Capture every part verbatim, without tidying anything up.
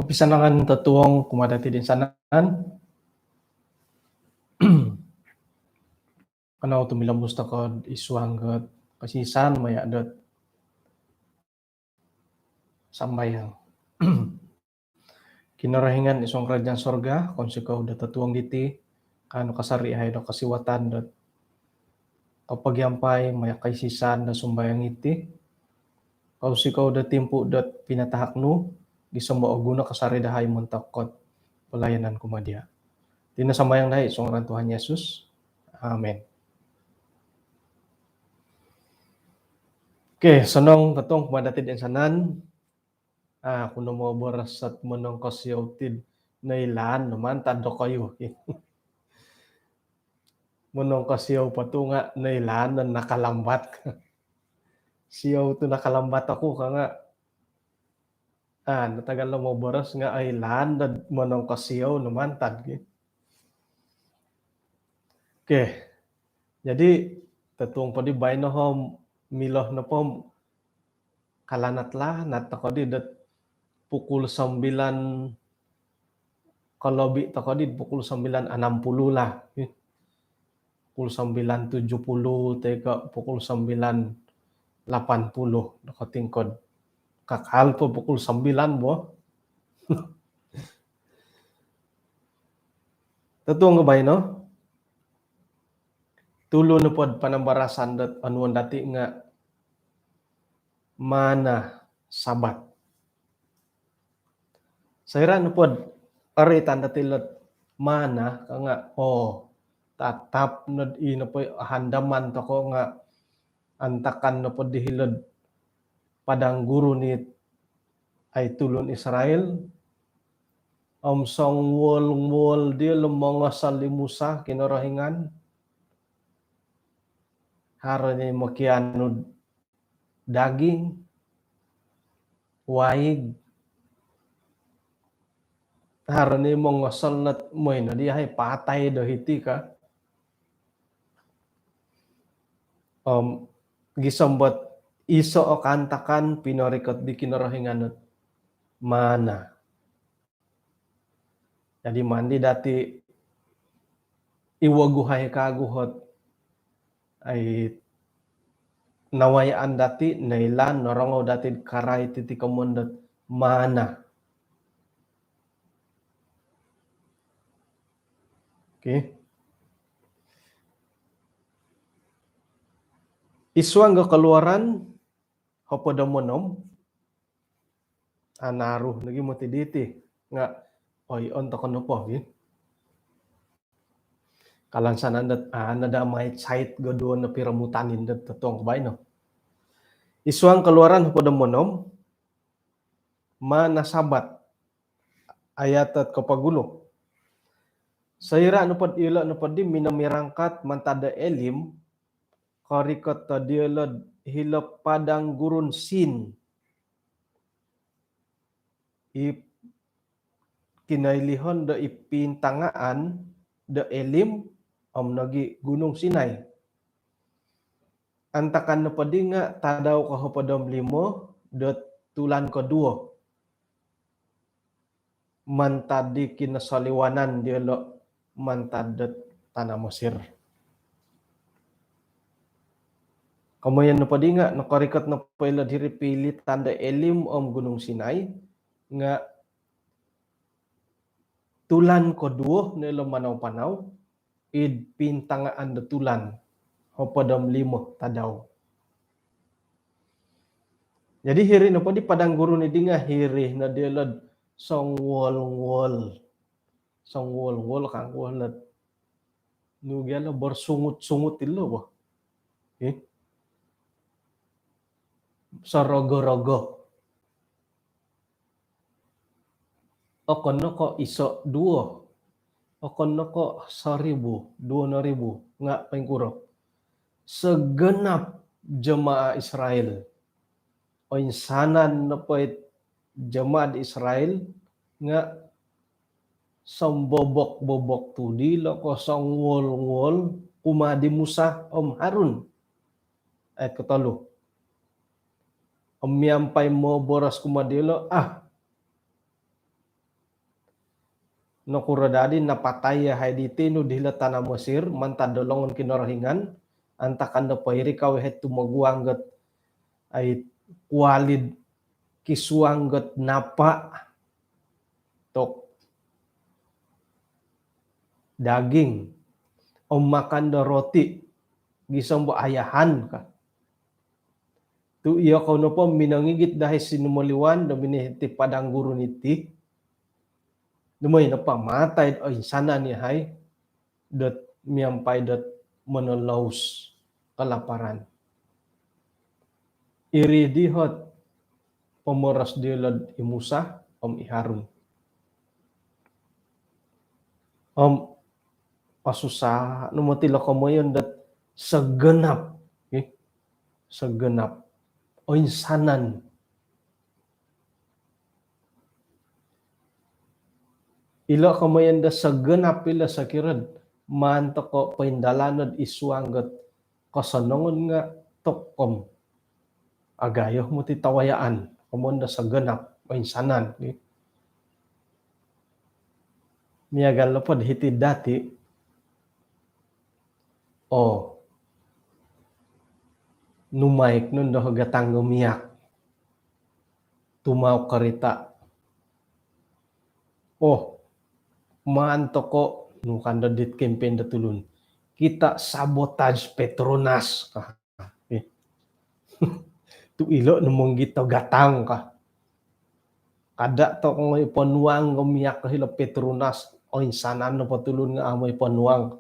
Kopisanangan totuong kumaa dati toinsanan. Kanou tumilombus tokou id suang dot kosisaan maya dot sambayang. Kinorohingan id suang kerajaan sorga, kounsikou do totuong diti, kaanu kasari yahai do kosiwatan dot kopogiampai maya koisisaan do sumbayang iti. Kounsikou do timpu dot pinatahak nu, gisom do oguno kasari dahai montok dot pelayanan kumaa dia. Iti no sambayang dahai id suang ngaran Tuhan Yesus. Amin. Okey, osonong totuong kumaa dati toinsanan. Ah, aku no moboros dot monongkosiou ti noilaan no mantad dokoyu. Monongkosiou po tu nga noilaan no nakalambat. Siou tu nakalambat oku ka nga. Ah, no tagal no moboros nga oilaan no monongkosiou no mantad ki. Okey. Jadi, totuong po di baino om milo nopo om kalanat-lanat tokou di dot pukul sembilan kolobi tokou di pukul sembilan enam puluh lah. Pukul sembilan tujuh puluh toi ko pukul sembilan lapan puluh do kotingkod. Kakal po pukul sembilan bo. Totuong ko baino. Tulu nopo do panambarasan dot onuon dati nga manna Sabat. Soira nopo do oroitan dati ilo do manna ka nga, oh, tatap no do i nopo i handaman tokou nga antakan nopo di hilo do padang gurun it ai tulun Israel om songuol-nguol diolo mongosol di Musa Kinorohingan. Haro ni mokianu do daging, waig, haro ni mongosol no do mooi no di yahai patai do hiti ka. Om gisom dot iso o kaantakan pinorikot di Kinorohingan no do manna. Jadi maan di dati iwoguhai kagu ot ai nawayaan dati, noilaan, norongou dati do karai titi komoyon dot manna. Okey. Id suang do Keluaran hopod om onom, anaru nogi moti diti nga, oi, ontok nopo gi. Kalansanan dot, ah, nada mai sait goduon no piromutan in dot totuong baino. Id suang Keluaran hopod om onom, manna Sabat, ayat dot kopogulu. Soira nopo do ilo nopo di minomirangkat mantad do Elim, korikot diolo hilo padang gurun Sin. I kinoilihon do i pintangaan do Elim om nogi Gunung Sinai. Antakan nopo di nga tadau kohopod om limo do tulan koduo mantad di kinosoliwanan diolo mantad do tana Mesir. Komoyon nopo di nga nokorikot nopo ilo diri pilitan do Elim om Gunung Sinai nga tulan koduo no ilo manau-panau id pintangaan do tulan hopod om limo tadau. Jadi hiri nopo di padang gurun di nga hiri no diolo songuol-nguol. Songuol-nguol kangku ilo do nu gia lo bersungut-sungut ilo bo. Eh? Sorogo-rogo. Okon no ko iso duo. Okon no ko soribu, duo noribu. Nga poingkuro? Segenap jemaah Israel. Oinsanan nopo it jemaah Israel nga sombobok-bobok tu dilo ko songuol-nguol kumaa di Musa om Harun. Ayat kotolu. Om miampai moboros kumaa diolo, ah, Nokuro dadi napatai yahai diti nu dilo tana Mesir, mantad do longon Kinorohingan, antakan do poirikau yahai tumoguang got ai kualid kisuang got napa tok daging, om makan do roti, gisom bo ayahan ka. Tu iyokou nopo minongigit dahai sinumoliwan do miniti padang gurun iti. Dumoi nopo matai oinsanan yahai dot miampai dot monolous kelaparan. Iri dihot pomoros diolod i Musa om i Harun. Om osusa no moti lo komoyon dot segenap, eh, segenap oinsanan. Ilo komoyon do segenap ilo sokirod maan toko poindalanod isuang got kosonongon nga tokom agayo moti tawayaan komoyon do segenap oinsanan. Miagal lopod hiti dati, oh, numaik nondo gatang do miak, tumau karita. Oh, maan toko nu kan do dit kempen do tulun, kita sabotaj Petronas. Ah, eh. Tu ilo no monggit do gatang ka. Kada toko ngoi ponuang do miak hilo Petronas, oinsanan nopo tulun nga amoi ponuang.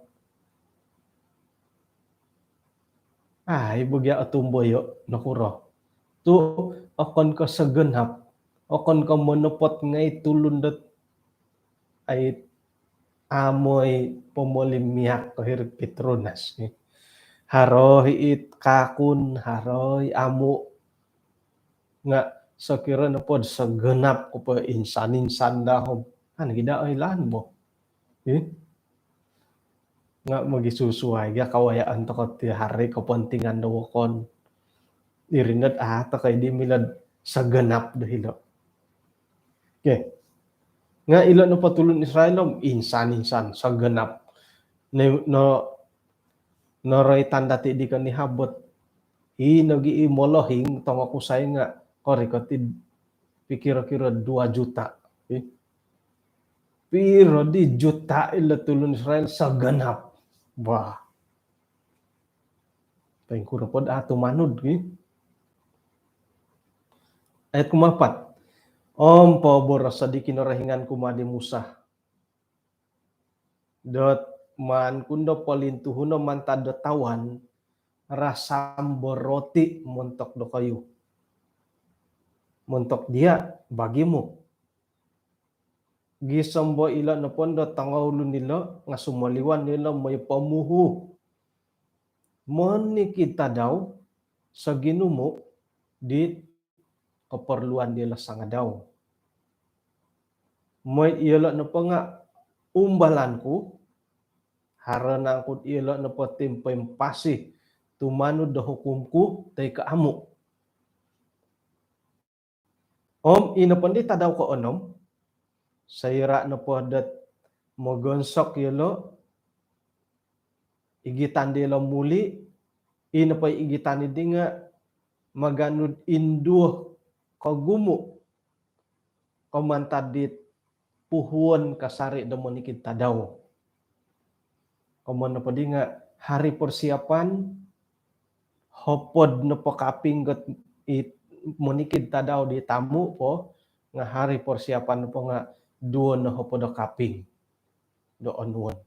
Ai, bogia otumboyo, nokuro. Tu okon ko segenap, okon ko monopot ngai tulun dot ai amoi pomoli miak ko hiri Petronas ni. Haro i it kakun, haro i amu. Nga sokiro nopod segenap ko po insan-insan dahom. An gida oilaan bo. Eh? Nga mogisusuai gia kawayaan toko ti hari kepentingan do wokon. Iri nod a toko di milod segenap do hilo. Okey. Nga ilo nopo tulun Israel om insan-insan segenap. Ne, no, noroitan dati di konihabot. I nogi i molohing tongokusai nga korikot id pikiro-kiro dua juta. Eh? Piro di juta ilo tulun Israel segenap. Wah. Poingkuro pod a tumanud gi. Ayat kumapat. Om poboros di Kinorohingan kumaa di Musa dot maan ku ndo polintuhuno mantad do tawan rasam do roti montok dokoyu. Montok dia bagimu. Gisom bo ilo nopo ndo tongoulun ilo nga sumoliwan ilo moi pomuhu. Monikid tadau soginumu di keperluan diolo sangadau. Moi iyolo nopo nga umbalan ku, haro nangku iyolo nopo timpoimpasi tumanud do hukum ku toi ko amu. Om ino pondi tadau koonom, soira nopo dot mogonsok iyolo, igitan diolo muli, ino po igitan idi nga maganu do induo kogumu ko mantad dit puhuon kasari do monikid tadau. Komoyon nopo di nga hari persiapan, hopod nopo kaping got it monikid tadau di tamu po, nga hari persiapan nopo nga duo no hopod o kaping do onuon.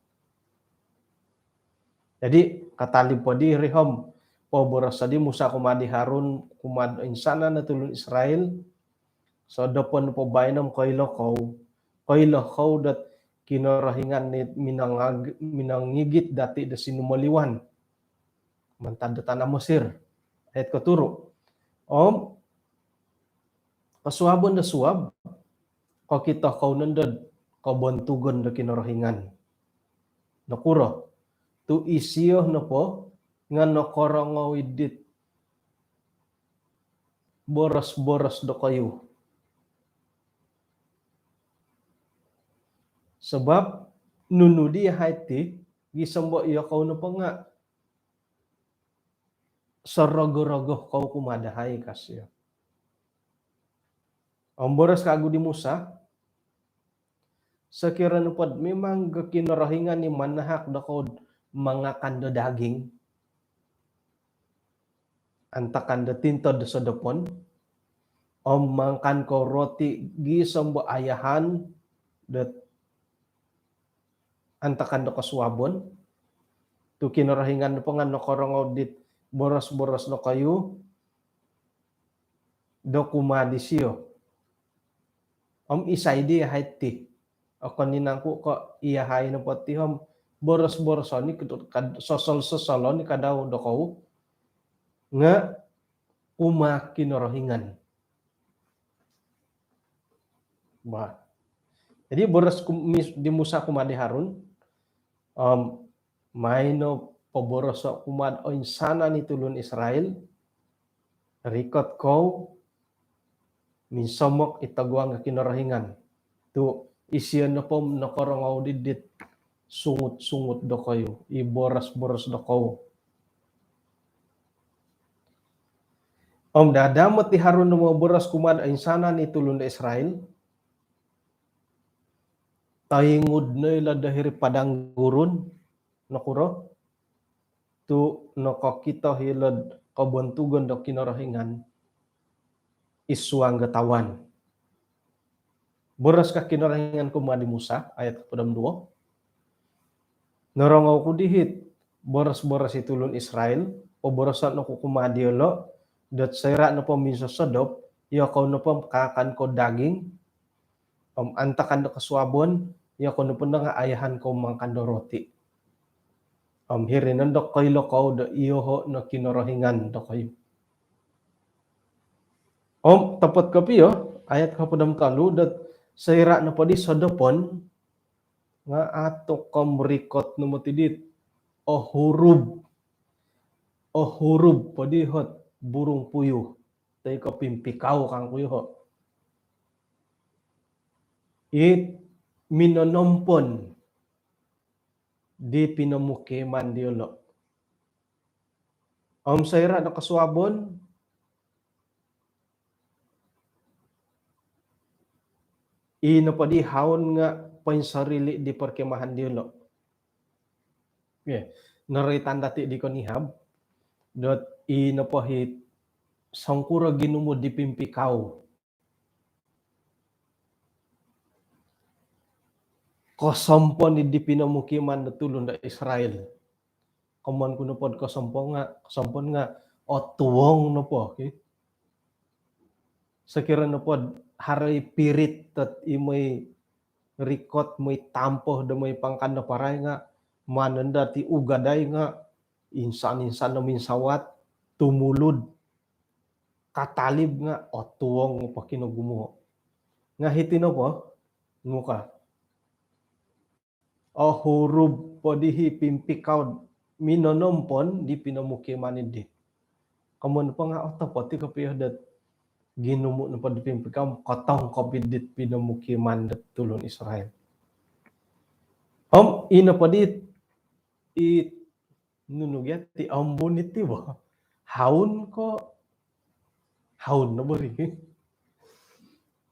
Jadi, katalib po di iri om poboros di Musa kumaa di Harun, kumaa do insanan o tulun Israel, sodopon po baino om koilo kou, koilo kou dot Kinorohingan ni minangag-, minangigit dati do sinumoliwan mantad do tana Mesir. Ayat koturu. Om kosuabon do suab, kokito kou nondo do kobontugon do Kinorohingan. Nokuro? Tu isio nopo nga nokorongou id dit boros-boros dokoyu. Sabab nunu di yahai ti, gisom do iyokou nopo nga sorogo-rogo kou kumaa dahai, ka sio. Om boros kagu di Musa, sokiro nopo do memang do Kinorohingan i manahak dokou do mangakan do daging antakan do tintod do sosodopon, om mangakan kou roti gisom do ayahan do antakan do kosuabon, tu Kinorohingan nopo nga nokorongou dit boros-boros dokoyu do kumaa disio. Om isai di yahai ti? Okon i nangku ko iyahai nopo ti om boros-boros oni, kad-, sosol-sosol oni kadau dokou nga kumaa Kinorohingan. Bah. Jadi boros kum-, mis-, di Musa kumaa di Harun, om maino poboroso kumaa do oinsanan i tulun Israel, rikot kou minsomok i toguang do Kinorohingan. Tu isio nopo nokorongou di dit sungut-sungut dokoyu, i boros-boros dokou. Om dadamot i Harun do moboros kumaa do oinsanan i tulun do Israel, toingud no ilo do hiri padang gurun, nokuro? Tu nokokito ilo do kobontugon do Kinorohingan id suang do tawan. Boros ka Kinorohingan kumaa di Musa, ayat kohopod om duo. Norongou ku diti boros-boros i tulun Israel, poboroson oku kumaa diolo, dot soira nopo minsosodop, iyokou nopo kaakan kou daging, om antakan do kosuabon, iyokou nopo nga ayahan kou mangakan do roti. Om hiri nondo koilo kou do iyoho no Kinorohingan dokoyu. Om topot kopio, ayat kohopod om tolu, dot soira nopo di sodopon, nga ato kom rikot no moti dit ohurub. Ohurub po di hot burung puyuh, toi ko pimpikau kangku yoho. It minonompon di pinomukiman diolo. Om soira do kosuabon, i nopo di haun nga poinsorili di perkemahan diolo. Okey, noroitan dati di konihab, dot i nopo it songkuro ginumu di pimpikau kosompon di pinomukiman do tulun do Israel. Komoyon ku nopo do kosompon nga, kosompon nga otuong nopo, okey. Sokiro nopo do haro i pirit dot i mooi rikot, mooi tampoh do mooi pangakan do parai nga, maan nondo ti ugadai nga insan-insan no minsawat, tumulud, katalib nga otuong po kinogumu. Nga hiti nopo, nguka. Ohurub po di i pimpikau minonompon di pinomukiman di. Komoyon po nga otopot i kopio dot ginumu nopo di pimpikau kotongkop i dit pinomukiman dot tulun Israel. Om i nopo di, i nunu gia ti ombun iti bo. Haun ko, haun no bo ri.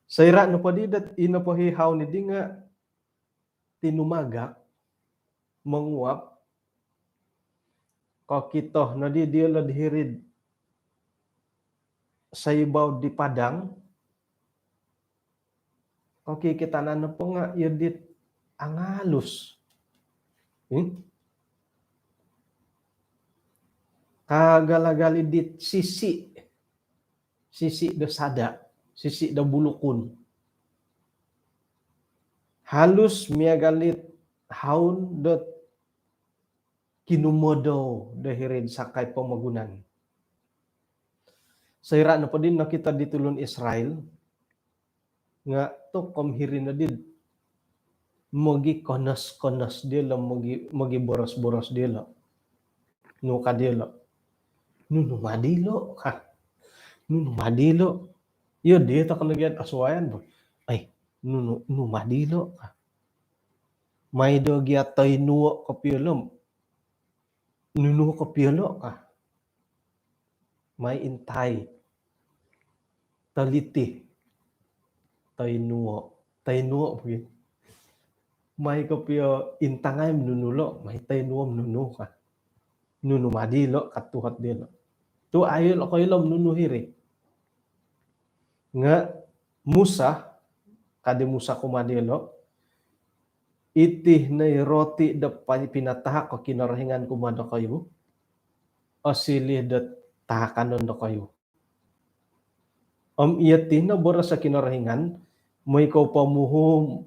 Soira nopo di dot i nopo i haun di nga tinumagak, monguap, kokito nodi diolo do hiri id soibau di padang, kokikitanan nopo nga iyo dit angalus. Hmm? Kaagal-agal i dit sisi, sisi do sada, sisi do bulukun. Halus miagal it haun dot kinumodou do hiri id sakai pomogunan. Soira nopo di nokito di tulun Israel, nga tokom hiri nodi mogikonos-konos diolo, mogi, mogiboros-boros diolo. Nu ka diolo? Nunu ma dilo ka. Nunu ma dilo? Iyo di tokou nogi osuayan bo. Ai, nunu, nunu ma dilo ka. Mai do gia toinuo kopio lo om nunu kopio lo ka. Mai intai, teliti, toinuo, toinuo bagi. Mai kopio intangai om nunu lo, mai toinuo om nunu ka. Nunu ma dilo ka tuhot dilo. Tu au lo koilo om nunu hiri. Nga Musa, ka di Musa kumaa dilo, iti no i roti do pa-, pinatahak o Kinorohingan kumaa dokoyu, osiliu do tahakanon dokoyu. Om iti no boros o Kinorohingan, moi kou pomuhu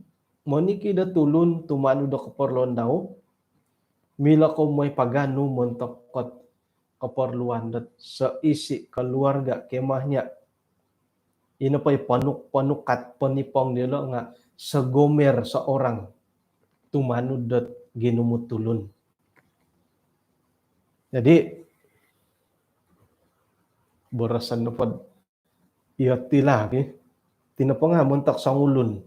monikid do tulun tumanud do koporluan dau, milo kou moi paganu montok dot koporluan dot seisi keluarga kemahnya. Ino po i ponuk-, ponukat, ponipong dilo nga segomer seorang tumanud dot ginumu tulun. Jadi, boroson nopo dot iti lah, ki. Iti nopo nga montok songulun.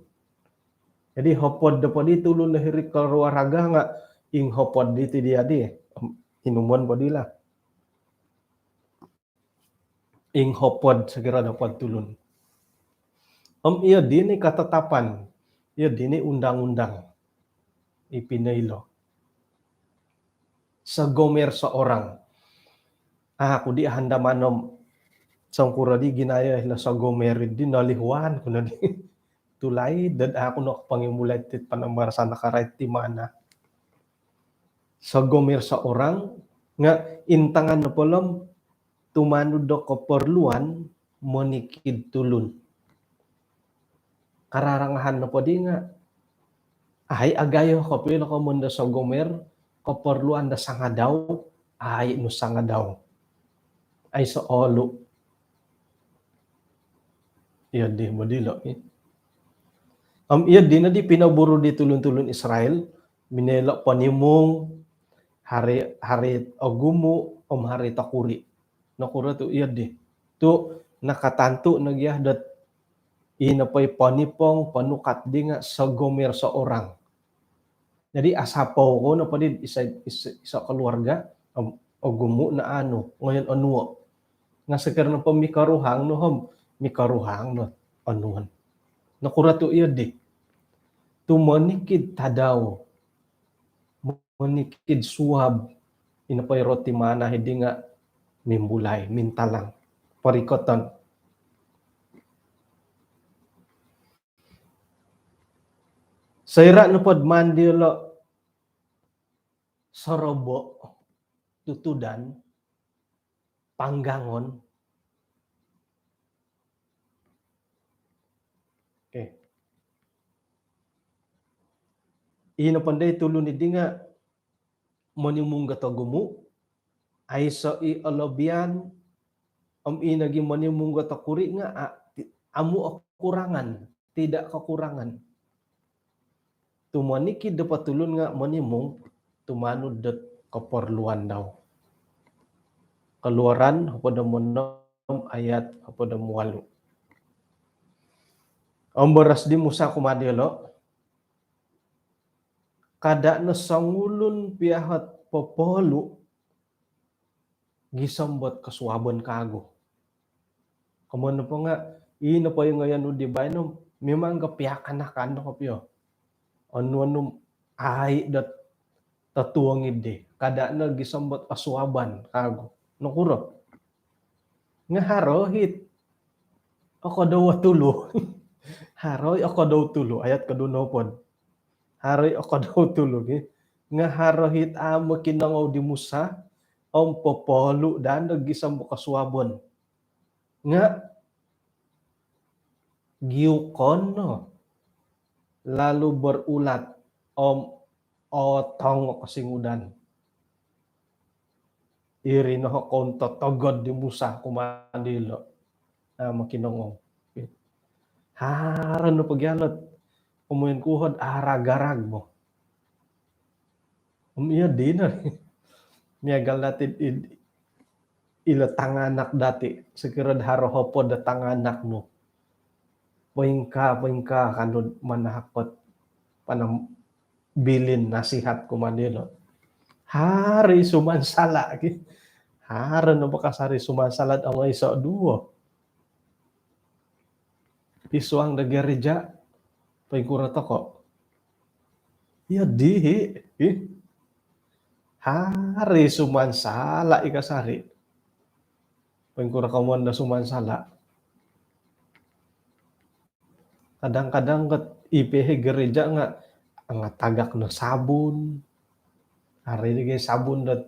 Jadi, hopod nopo di tulun do hiri keluarga nga inghopod diti dia di. Inumon po di lah. Inghopod, sokiro do hopod tulun. Om iyo dino i katatapan, iyo dino i undang-undang i pinoilo. Segomer seorang. Aku di handaman om songkuro di ginayo ilo segomer di nolihuan ku no di. Tu laid dot aku no pongimulai ti panambarasan do karait ti mana. Segomer seorang nga intangan nopo lo om tumanud do koporluan monikid tulun. Kararangahan nopo di nga, ai agayo kopio lo komoyon do segomer, koporluan do sangadau, ai nu sangadau. Ai soolu. Iyo di modilo, eh. Om iyo dino di pinoburu di tulun-tulun Israel, minoilo ponimung, hari, hari ogumu, om hari tokuri. Nokuro tu iyo di. Tu nakatantu no gia dot ino po i ponipong, ponukat di nga segomer seorang. Jadi, asapou kou nopo di iso, iso, iso keluarga, om, ogumu no anu, ngoyon onuo. Nga sokiro nopo mikoruhang no om, mikoruhang no onuon. Nokuro tu iyo di. Tu monikid tadau, monikid suab, ino po i roti mana hidi nga mimbulai, mintalang, porikoton. Soira nopo dot maan diolo sorobo, tutudan, panggangon. Okey. Ino nopo di tulun di nga monimung dot ogumu, aiso i olobian, om ino nogi monimung dot tokuri nga, a, ti-, amu okurangan, tidak kekurangan. Tu monikid nopo tulun nga monimung tumanud dot koporluan dau. Keluaran hopod om onom ayat hopod om walu. Om boros di Musa kumaa diolo, kada no songulun pia ot popoolu gisom dot kosuabon kagu. Komoyon nopo nga, ino po i ngoyon nu di baino, memang kopiakanakan no kopio. Onuon nu om ai dot totuong di. Kada no gisom dot kosuabon kagu. Nokuro? Nga haro it okodou o tulu. Haro i okodou tulu, ayat koduo nohopod. Haro i okodou tulu, ki. Nga haro it amu mokinongou di Musa, om popoolu daa no gisom dot kosuabon. Nga giukon no, lalu berulat, om otong o kosingudan. Iri no o koun totogod di Musa kumaa dilo. Nah, mokinongou. Haro no pogialot. Komoyon ku ot aragarag mo. Om iyo dino. Miagal dati id, ilo tanganak dati. Sokiro do haro hopod do tanganak nu, poingkaa, poingkaa ka nu manahak ot panam-, bilin nasihat kumaa dilo. Haro sumansala' ki. Haro no bakas haro sumansala' om aiso' duo. Id suang do gereja, poingkuro toko'? Iyo dii, ih. Haro sumansala' i kasari. Poingkuro komoyon do sumansala'? Kadang-kadang kat i pihak gereja nga' nga' tagak no sabun. Haro i' sabun dot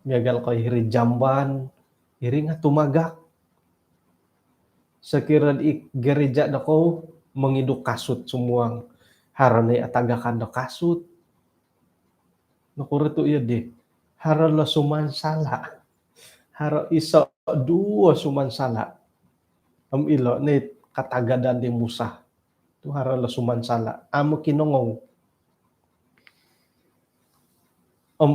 miagal ko hiri jamban, iri nga' tumagak. Sokiro i gereja dokou mongidu kasut sumuang, haro no i atagakan do kasut. Nokuro tu' iyo dii? Haro lo sumansala'. Haro iso' duo sumansala'. Om ilo no i katagadan di Musa. Tu' haro lo sumansala'. Amu kinongou. Om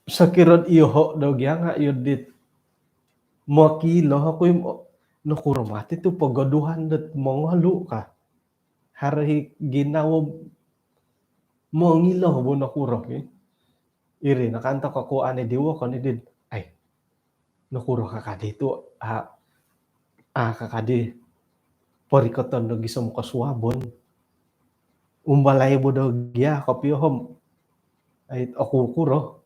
sokiro iyoho' do gia nga' iyo dit mokiilo oku i', nokuro mati tu' pogoduhan dot mongolu ka. Haro i ginawo mongiilo bo nokuro i'. Iri no kanto kokuaan i' di wokon i' dit. Ai, nokuro kakadi tu', a, a kakadi porikoton do gisom kosuabon. Umbalai bo do gia kopio om. Ai, oku kuro.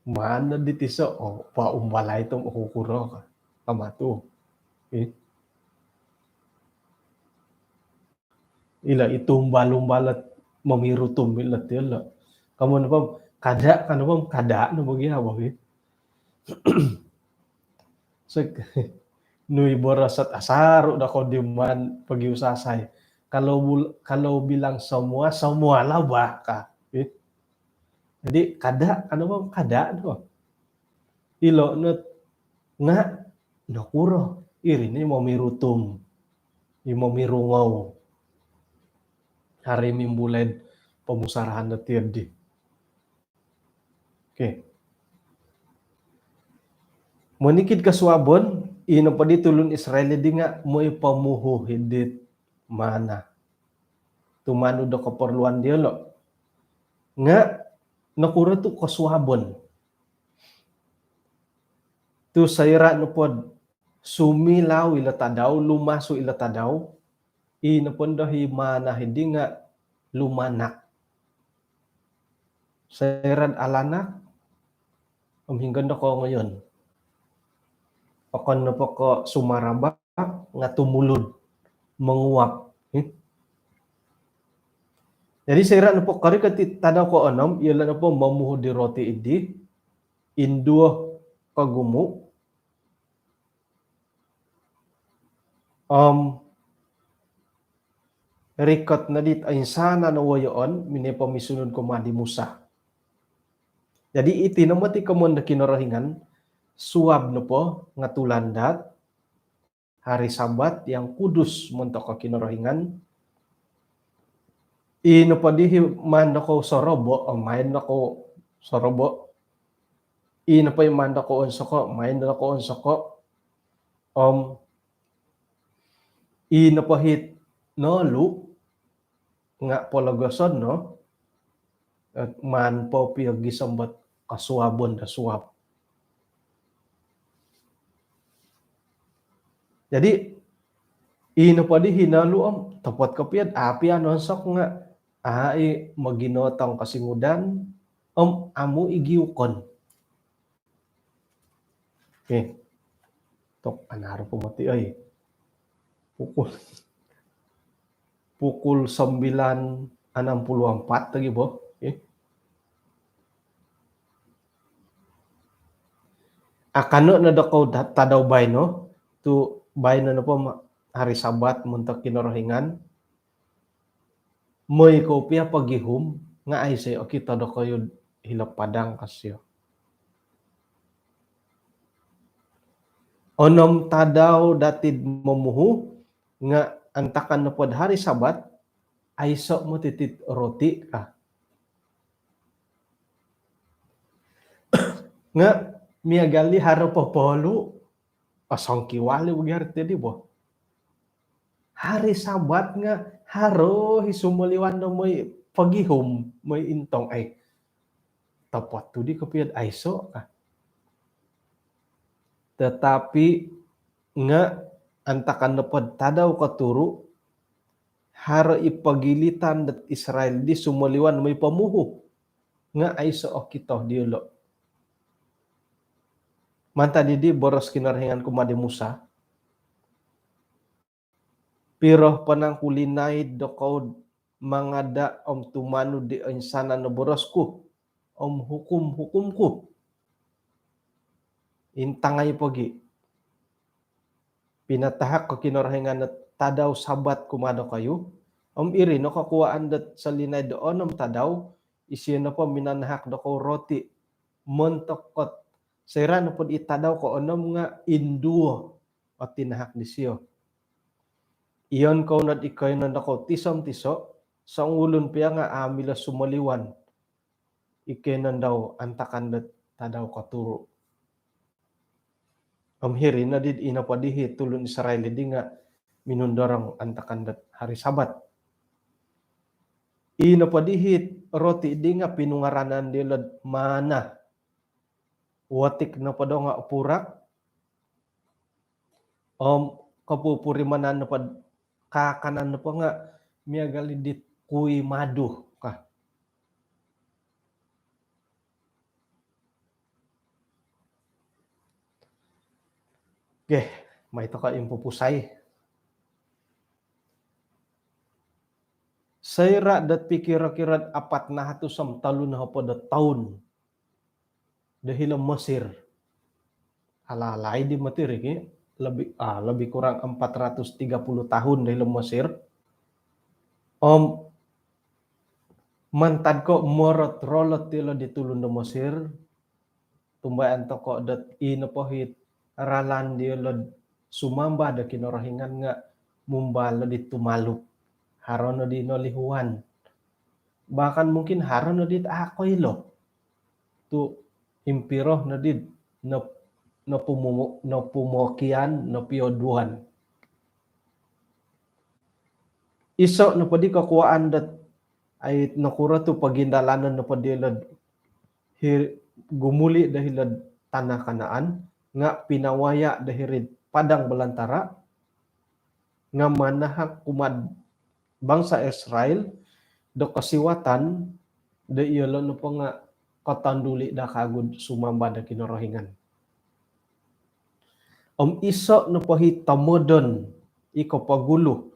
Maan no di tiso', o, pa umbalai tu' oku kuro ka. Kamatu. Ih. Ilo i tumbal-umbal ot momirutum ilo ti ilo. Kamu nopo kada', ka nopo kada' no bagi apa ki. Sek-, nui boros ot asaru do kodiman pogiusasai. Kalau bul-, kalau bilang semua, semua lah bah ka. Eh. Jadi kada', ka nopo kada' no. Ilo no nga' nokuro, iri ni momirutum, i momirungou. Haro i mimbulai'd pomusarahan do tiyo di. Okey. Monikid kosuabon, i nopo di tulun Israel di nga' moi pomuhu i' dit manna tumanud do koporluan diyolo'. Nga' nokuro tu' kosuabon? Tu' soira' nopod sumilau ilo tadau, lumasu' ilo tadau, i nopo ndo i manna i di nga' lumanak. Soira'd alanak, om hinggo ndo kongoyon? Okon nopo ko' sumaraba' nga' tumulud, monguap. Hmm. Jadi soira' nopo korikot i tadau koonom, iyolo' nopo momuhu di roti i di, induo kogumu', om rikot no dit oinsanan o woyoon minoi pomisunud kumaa di Musa. Jadi iti no moti komoyon do Kinorohingan, suab nopo nga' tulandaat, hari Sabat yang kudus montok o Kinorohingan. I nopo di i maan dokou sorobo', o, main dokou sorobo'. I nopo i maan dokou onsoko', main dokou onsoko'. Om i nopo i nolu nga' pologoson no, eh, maan po pio gisom dot kosuabon do suab. Jadi i nopo di i nolu om topot kopio'd a' pia nonsok nga' a' i' moginotong kosingudan om amu' i' giukon. Okey. Tok, anaru po moti, oi. Pukul, pukul sembilan enam puluh empat lagi, bo. Okey. Akano no dokou da-, tadau baino, tu' baino nopo ma-, hari Sabat montok Kinorohingan. Moi kou pia pogihum nga' aiso' okito dokoyu hilo padang, ka sio. Onom tadau dati'd momuhu nga' antakan nopod hari Sabat, aiso' moti tit roti, ka. Nga' miagal i haro popolu, osongkiwali bo gia ri ti di, bo. Hari Sabat nga' haro i sumoliwan do moi pogihum, moi intong ai, topot tu di kopio dot aiso ka. Tetapi nga antakan nopo dot tadau koturu, haro i pogilitan dot Israel di sumoliwan moi pomuhu, nga aiso okito diolo. Mantad dii boros Kinorohingan kumaa di Musa, "Piro po nangku linaid dokou mangada om tumanud di oinsanan o boros ku om hukum-hukum ku? Intangai pogi. Pinatahak o Kinorohingan o tadau Sabat kumaa dokoyu, om iri no kokuaan dot solinaid do onom tadau, isio nopo minanahak dokou roti montok kot soira nopo di tadau koonom nga induo o tinahak disio. Iyon kou nod i koiyonon dokou tiso om tiso, songulun pia nga a milo sumoliwan i koiyonon dau antakan dot tadau koturu." Om hiri nodi, ino po dii tulun Israel di nga minundorong antakan dot hari Sabat. Ino po dii roti di nga pinungaranan diolo dot mana, wotik nopo dau nga opurak, om kopupurimanan nopo, kaakanan nopo nga miagal di kui madu ka. Okey, mai tokou impupusai. Soira dot pikiro-kiro apat nahatus om tolu nohopod o toun do hilo Mesir. Ala-alai di moti ri ki, lebih, ah, lebih kurang empat ratus tiga puluh tahun do hilo Mesir. Om mantad ko morot-rolot ilo di tulun do Mesir, tumbayaan tokou dot i nopo it ralan diolo sumamba do Kinorohingan nga mumbal di tumalup. Haro nodi nolihuan. Bahkan mungkin haro nodi a koilo tu impiro nodi nop-, nopumo-, nopumokian, nopioduan. Iso nopo di kokuaan dot ai nokuro tu pogindalanon nopo diolo hir-, gumuli do hilo'd tana Kanaan, nga pinawaya do hiri'd padang belantara, nga manahak kumaa'd bangsa Israel do kosiwatan do iyolo nopo nga kotonduli do kagu'd sumamba do Kinorohingan. Om iso nopo i tomodon i kopogulu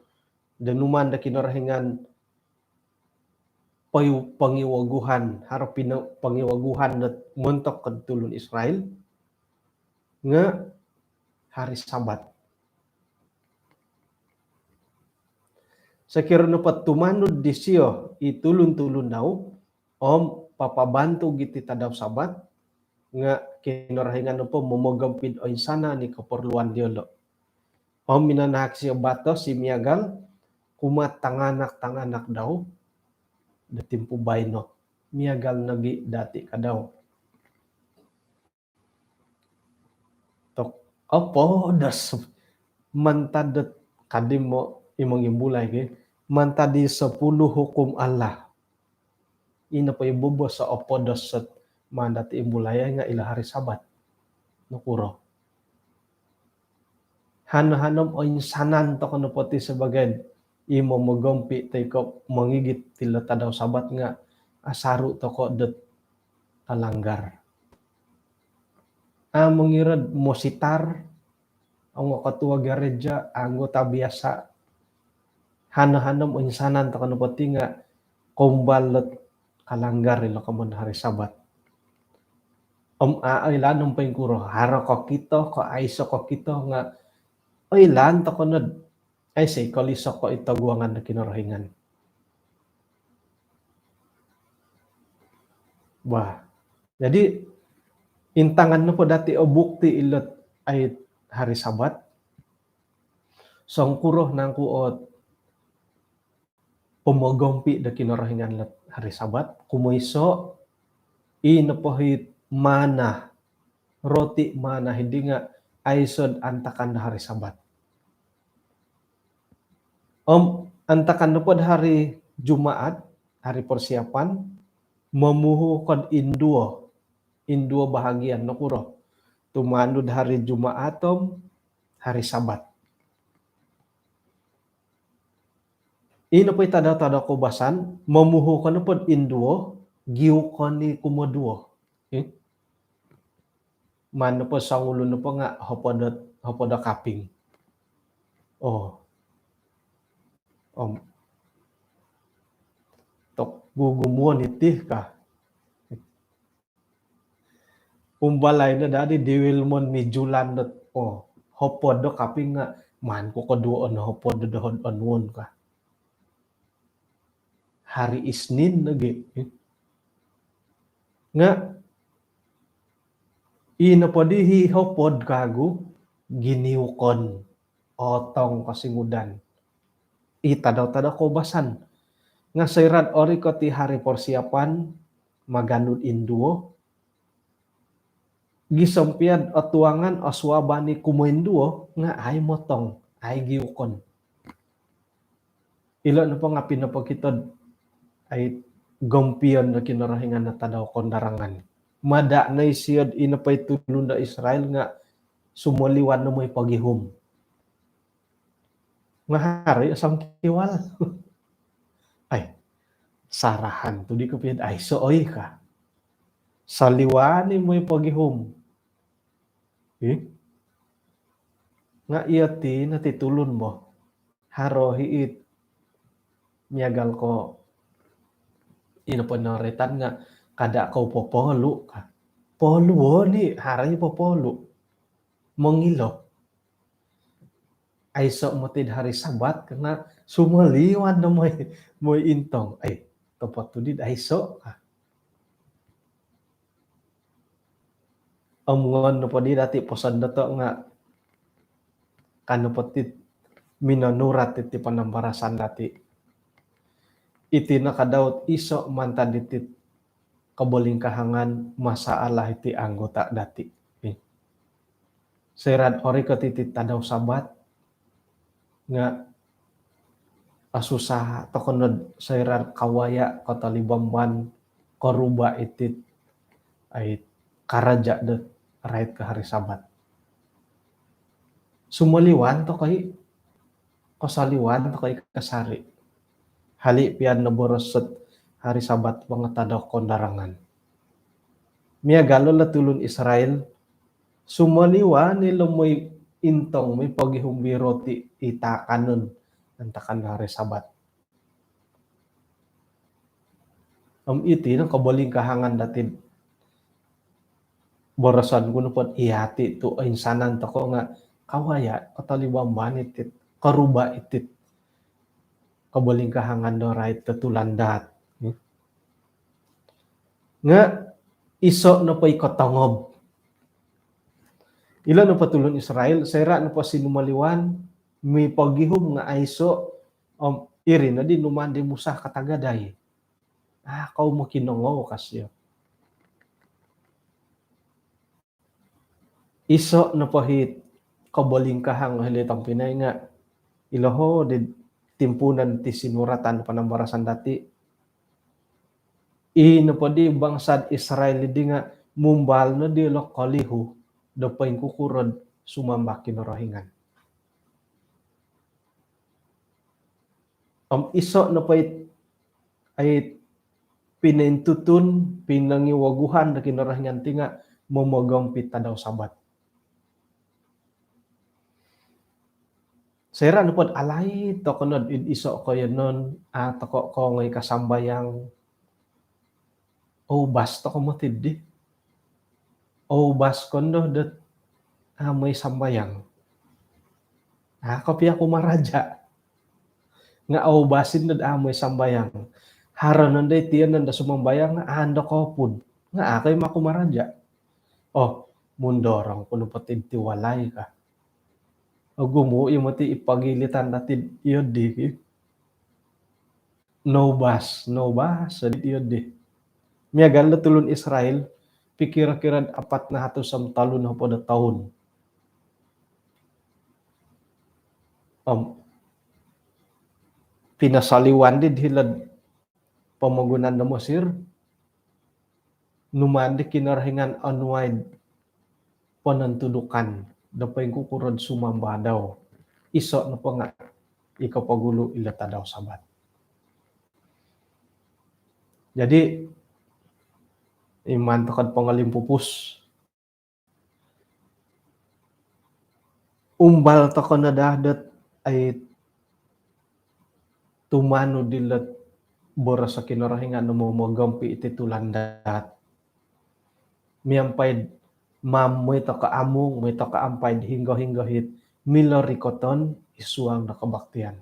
do numaan do Kinorohingan poyu-, pongiwoguhan, haro pino-, pongiwoguhan dot montok ko tulun Israel, nga hari Sabat. Sokiro nopo tumanud disio i tulun-tulun dau, om papabantug iti tadau Sabat, nga Kinorohingan nopo momogompi'd oinsanan i koporluan diolo. Om minanahak sio batos i miagal kumaa tanganak-tanganak dau do timpu baino, miagal nogi dati ka dau. Tok, opodos mantad dot kadim mo i mongimbulai ki, mantad di sepuluh hukum Allah. Ino po i bobos o opodos dot maan dati imbulai nga ilo hari Sabat. Nokuro? Hano-hano om oinsanan tokou nopo ti sabaagi i momogompi toi ko mongigit dilo tadau Sabat nga asaru tokou dot kalanggar. A, mongiro'd mositar, ongo ketua gereja, anggota biasa. Hano-hano om oinsanan tokou nopo ti nga kombal dot kalanggar ilo komoyon hari Sabat. Om a, oilaan om poingkuro, haro kokito ko aiso kokito nga oilaan tokou nod aiso i kolisok ko id toguangan do Kinorohingan. Wah, jadi intangan nopo dati o bukti ilo dot ai hari Sabat, songkuro nangku ot pomogompi do Kinorohingan ilo dot hari Sabat? Kumoiso, i nopo it mana, roti mana hiri nga aiso antakan do hari Sabat. Om antakan nopo do hari Jumaat, hari persiapan, momuhu kod induo, induo bahagian nokuro. Tumanud hari Jumaat om hari Sabat. Ino po i tadau-tadau koubasan, momuhu ko nopo induo, giukon i kumoduo. Eh? Maan nopo songulun nopo nga hopod o, hopod o kaping. Oh. Om. Tok gugumuon iti ka. Umbalai no dadi di Wilmon mijulan dot, oh, hopod o kaping nga maan ku koduoon hopod o dohod onuon ka. Hari Isnin lagi. Nga ino po di hi hopod kagu giniukon, otong kosingudan. I tadau-tadau koubasan. Nga soira'd orikot i hari persiapan, maganud induo, gisom pia'd otuangan, osuaban i kumoinduo nga ai motong, ai giukon. Ilo nopo nga pinopokito'd ai gompion do Kinorohingan o tadau kondarangan. Mada no isio'd ino po i tulun do Israel nga sumoliwan no moi pogihum. Nga haro i songkiwal. Ai, sarahan tu di kopio, aiso oi ka. Soliwan i moi pogihum. Ih. Nga iyo ti no ti tulun bo. Haro hi it miagal ko ino po noroitan nga kada kou popolu ka. Polu oni, haro i popolu. Mongilo. Aiso moti hari Sabat ka nga sumoliwan no moi, moi intong. Ai, otopot tu di aiso ka. Om ngon nopo di dati poson doto nga, ka nopo ti minonurat iti panambarasan dati. Iti no ka dot iso mantad diti kobolingkahangan masalah iti anggota dati. Soira'd orikot iti tadau Sabat nga osusa tokou nod soira'd kawaya, kotolibamban, koruba iti ai karaja dot rait ko hari Sabat. Sumoliwan tokou i, kosoliwan tokou i kasari. Hali pia noboros dot hari Sabat po nga tadau kondarangan. Miagal lo tulun Israel, sumoliwan ilo moi intong, moi pogihum di roti i taakanon antakan hari Sabat. Om iti no kobolingkahangan dati. Boroson ku nopo dot iti tu oinsanan tokou nga kawaya, kotolibamban iti, koruba iti kobolingkahangan do rait do tulandaat. Nga iso nopo i kotongob. Ilo nopo tulun Israel, soira nopo sinumoliwan, mipogihum nga aiso, om iri no di numaan di Musa katagaday. Ah, kou mokinongou ka sio. Iso nopo hi kobolingkahang hilo tompinai nga ilo ho di timpuunan ti sinuratan panambarasan dati. I nopo di bangsa Israel di nga mumbal no di lo kolihu do poingkukuro do sumamba Kinorohingan. Om iso nopo i, ai pinointutun, pinongiwoguhan do Kinorohingan ti nga momogompi tadau Sabat. Soira nopo dot alaid tokou nod id iso koiyonon, a tokou kongoi kasambayang, oubas tokou moti di. Oubas kondo dot a moi sambayang. A kopio kumaraja. Nga oubas i dot a moi sambayang. Haro nondo i tiyonon do sumambayang nga a ndo kopud. Nga a koi ma kumaraja. Oh, mundorong ku nopo ti id ti walai ka. Ogumu i moti i pogilitan dati iyo di ki. Noubas, noubas, sodid iyo di. Miagal do tulun Israel, pikiro-kiro apat nahatus om tolu nohopod o toun. Om, pinosoliwan di hilo'd pomogunan do Mesir, numaan di Kinorohingan onuai ponontudukan do poingkukuro do sumamba dau. Iso nopo nga i kopogulu ilo tadau Sabat. Jadi, iman tokou do pongolimpupus. Umbal tokou no daa dot ai tumanud dilo boros Kinorohingan no momogompi iti tulandaat. Miampai do maam, moi tokou amung, moi tokou ampai do hinggo-hinggo it milo rikoton id suang do kebaktian.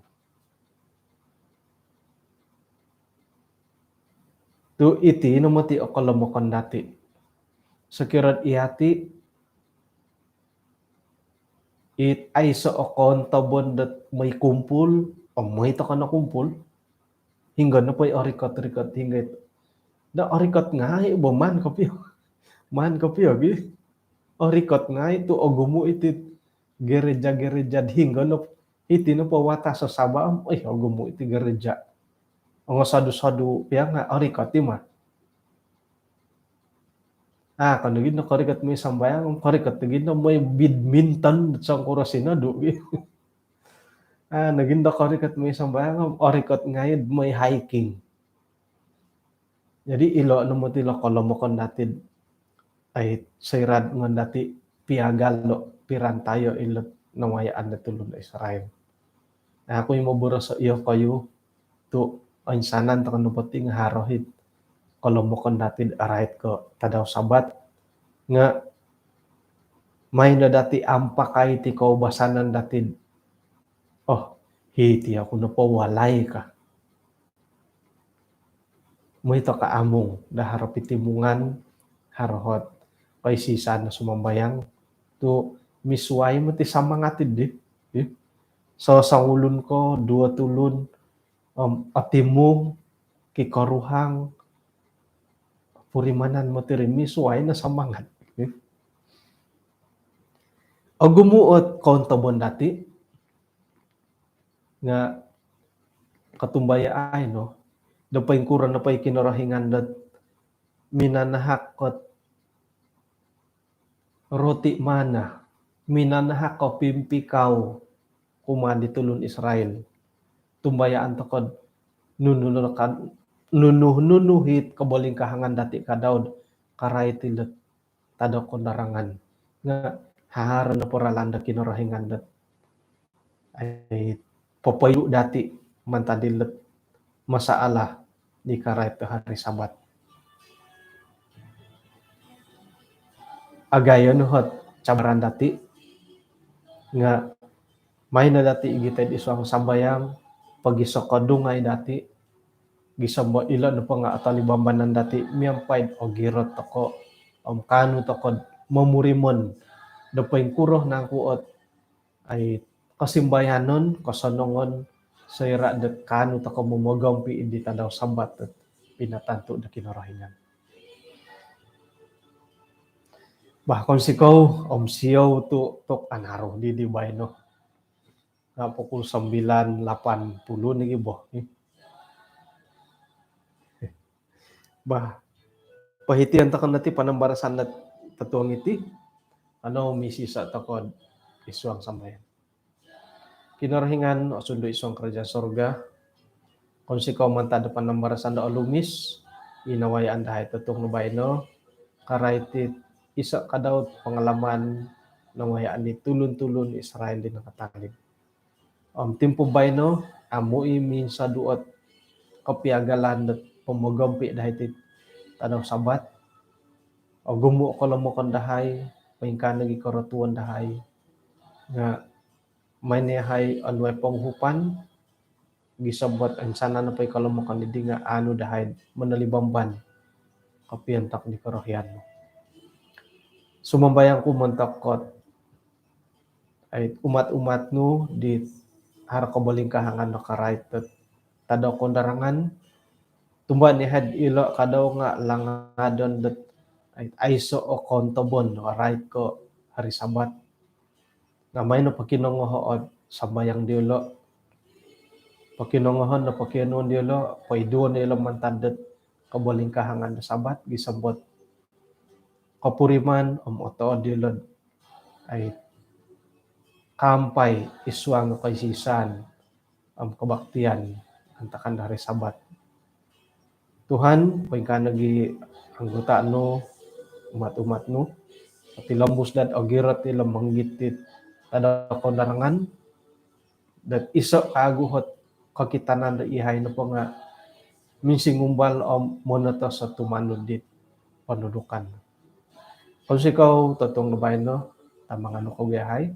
Tu iti no moti o kolomokon dati. Sokiro do iti, it aiso o koontobon dot moi kumpul, om moi tokou no kumpul. Hinggo nopo i orikot-rikot, hinggo it. Do orikot ngai bo maan kopio. Maan kopio gi. Orikot ngai tu ogumu iti gereja-gereja do hinggo no. Iti nopo watas o Sabah, om, oi, ogumu iti gereja. Ongo sodu-sodu pia nga orikot i ma. Ah, kan nogi nokorikot moi sambayang, korikot nogi no moi badminton songkuro sinodu. Ah, nogi nokorikot moi sambayang, orikot ngai moi hiking. Jadi ilo no moti lo kolomokon dati, ai, soira do ngon dati piagal lo pirantayo ilo nawayaan do tulun Israel. Nah, aku imo boroso iyokoyu tu oinsanan tokou nopo ti nga haro it kolomokon dati do arait ko tadau Sabat nga maino dati ampakai ti koubasanan dati. Oh, hiti oku nopo walai ka. Moi tokou amung do haro pitimungan, haro ot koisisan sumambayang tu misuai moti samangat di. Ih. So songulun ko, duo tulun, om, otimung, kikoruhang, purimanan moti ri misuai no samangat. Ih. Ogumu ot koontobon dati, nga kotumbayaai no do poingkuro nopo i Kinorohingan dot minanahak ot roti mana, minanahak o pimpikau kumaa di tulun Israel. Tumbayaan tokou do nunu, nunu, nunu it kobolingkahangan dati ka Daud karait ilo tadau kondarangan. Nga haro nopo ralan do Kinorohingan dot ai popoidu dati mantad ilo masalah di karait do hari Sabat. Agayo no ot cabaran dati nga maino dati igitai id suang sambayang, pogisokodung ngai dati, gisom do ilo nopo nga otolimbanan dati miampai do ogirot tokou om kaanu tokou do momurimon do poingkuro nangku ot ai kosimbayanon, kosonongon, soira do kaanu tokou momogompi di tadau Sabat dot pinatantu do Kinorohingan. Bah, kounsikou om siou tu, tu anaru di, di baino. Nga pukul sembilan lapan puluh nogi bo. Bah, pohitian tokou no ti panambarasan dot totuong iti. Ano misiso tokou id suang sambayang. Kinorohingan osundu id suang kerajaan sorga, kounsikou mantad do panambarasan do olumis i nawayaan dahai totuong no baino, karait it iso ka Daud pengalaman nawayaan di tulun-tulun Israel di nakatalib. Om timpu baino, amu i minsodu ot kopiagalan dot pomogompi dahai ti tadau Sabat. Ogumu kolomokon dahai, poingkaa nogi korotuon dahai. Nga maino yahai onuai ponguhupan, gisom dot oinsanan nopo i kolomokon diri nga aanu dahai monolibamban kopiontok di korohian. Sumambayang ku montok ot ai umat-umat nu di haro kobolingkahangan do karait dot tadau kondarangan. Tumbayaan yahai ilo ka Daud nga langadon dot ai, aiso o koontobon do karait ko hari Sabat. Nga maino pokinongoho ot sambayang diolo. pokinongohon do pokionuon diolo, poiduon diolo mantad dot kobolingkahangan do Sabat, gisom dot kopuriman om otood diolo ai kaampai id suang koisisaan om kobaktian antakan do hari Sabat. Tuhan, poingkaa nogi anggota nu, umat-umat nu, potilombus dot ogirot ilo mongitit tadau kounarangan, dot iso kawagu ot kokitanan do iyahai nopo nga minsingumbal om monotos o tumanud dit ponudukan. Kounsikou totuong do baino, tamangan nu ko iyahai,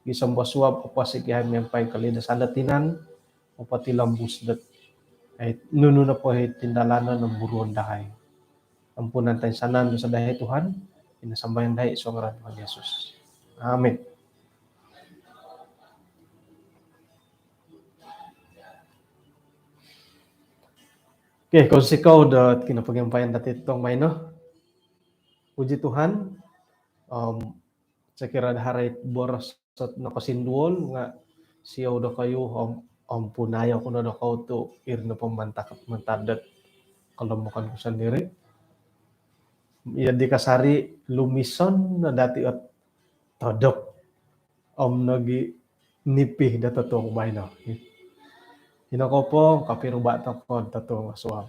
gisom do suab oposik iyahai miampai kolidasan do tinan, popotilombus dot, eh, nunu nopo i tindalanon om buruon dahai. Ampunan toinsanan dosa dahai Tuhan, ino sambayang dahai id suang ngaran Tuhan Yesus. Amin. Okey, kounsikou dot kinopogiampayan dati totuong baino. Puji Tuhan, om, sokiro do haro it boros ot nokosinduol nga siou dokoyu om, ompunayo ku no dokoyu tu iri nopo mantad, mantad dot kolomokon ku sondiri. Iya di kasari lumison no dati ot todop om nogi nipi do totuong baino. Ino kopo, kopiruba tokou totuong suab.